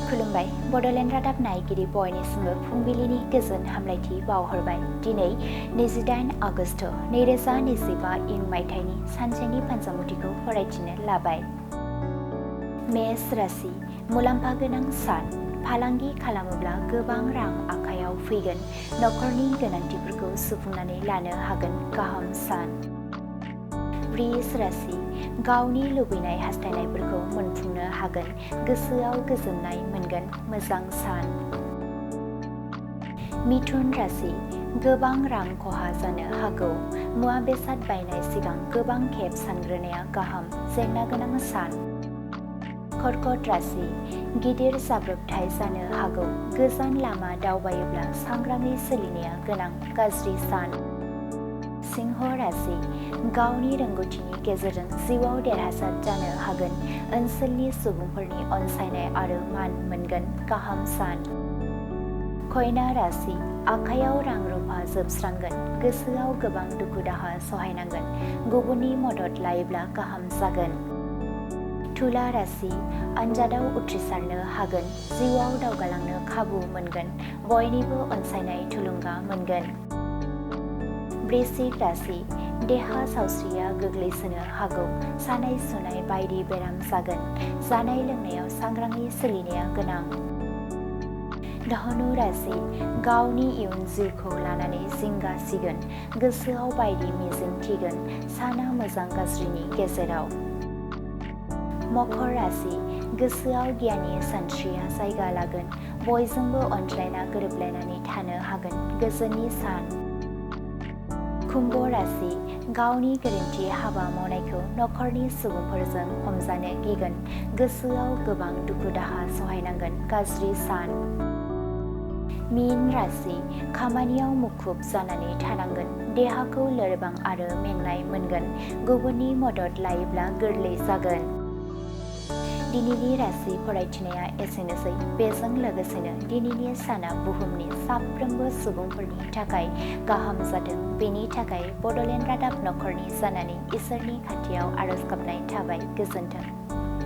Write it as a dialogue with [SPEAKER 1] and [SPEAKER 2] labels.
[SPEAKER 1] खुलुमबाय बड'लेण्ड रादाब नायगिरि बयनिसिमबो फुंबिलिनि गोजोन हामलायथि बावहरबाय। दिनै 28 आगस्ट 2025 इं मायथाइनि सानसेनि फानजामुथिखौ फरायथिनो लाबाय। मेष राशि मुलाम्फा गोनां सान। फालांगि खालामोब्ला गोबां रां आखायाव फैगोन। नखरनि गोनांथिफोरखौ सुफुंनानै लानो हागोन। गाहाम सान। वृष राशि गावनि लुबैनाय हास्थायनायफोरखौ मोनफुंनो हागोन। गोसोआव गोजोननाय मोनगोन। मोजां सान। मिथुन राशि गोबां रां खहा जानो हागौ। मुवा बेसाद बायनाय सिगां गोबां खेब सानग्रोनाया गाहाम। जेंना गोनां सान। कर्कट राशि गिदिर जाब्रबथाय जानो हागौ। गोजान लामा दावबायोब्ला सांग्राङै सोलिनाया गोनां। गाज्रि सान। सिंह राशि गावनि रोंगौथिनि गेजेरजों जिउआव देरहासार जानो हागोन। ओनसोलनि सुबुंफोरनि अनसायनाय आरो मान मोनगोन। गाहाम सान। कन्या राशि आखायाव रां रुफा जोबस्रांगोन। गोसोआव गोबां दुखु दाहा सहायनांगोन। गुबुननि मदद लायोब्ला गाहाम जागोन। तुला राशि आनजादाव उथ्रिसारनो हागोन। जिउआव दावगालांनो खाबु मोनगोन। बयनिबो अनसायनाय थुलुंगा मोनगोन। वृश्चिक राशि देहा सावस्रिया गोग्लैसोनो हागौ। सानाय सुनाय बायदि बेराम जागोन। जानाय लोंनायाव सांग्राङै सोलिनाया गोनां। धनु राशि गावनि इयुन जिउखौ लानानै जिंगा सिगोन। गोसोआव बायदि मिजिं थिगोन। साना मोजां गाज्रिनि गेजेराव। मकर राशि गोसोआव गियाननि सानस्रिया जायगा लागोन। बयजोंबो अनज्लायना गोरोबलायनानै थानो हागोन। गोजोननि सान। कुम्भ राशि गावनि गोरोन्थि हाबा मावनायखौ नखरनि सुबुंफोरजों हमजानो गिगोन। गोसोआव गोबां दुखु दाहा सहायनांगोन। गाज्रि सान। मीन राशि खामानियाव मुखुब जानानै थानांगोन। देहाखौ लोरबां आरो मेंनाय मोनगोन। गुबुननि मदद लायोब्ला गोरलै जागोन। दिनैनि राशि फरायथिनाया एसेनोसै। बेजों लोगोसेनो दिनैनि साना बुहुमनि साफ्रोमबो सुबुंफोरनि थाखाय गाहाम जाथों बेनि थाखाय बड'लेण्ड रादाब नखरनि जानानै इसोरनि खाथियाव आरज गाबनाय थाबाय। गोजोन्थों।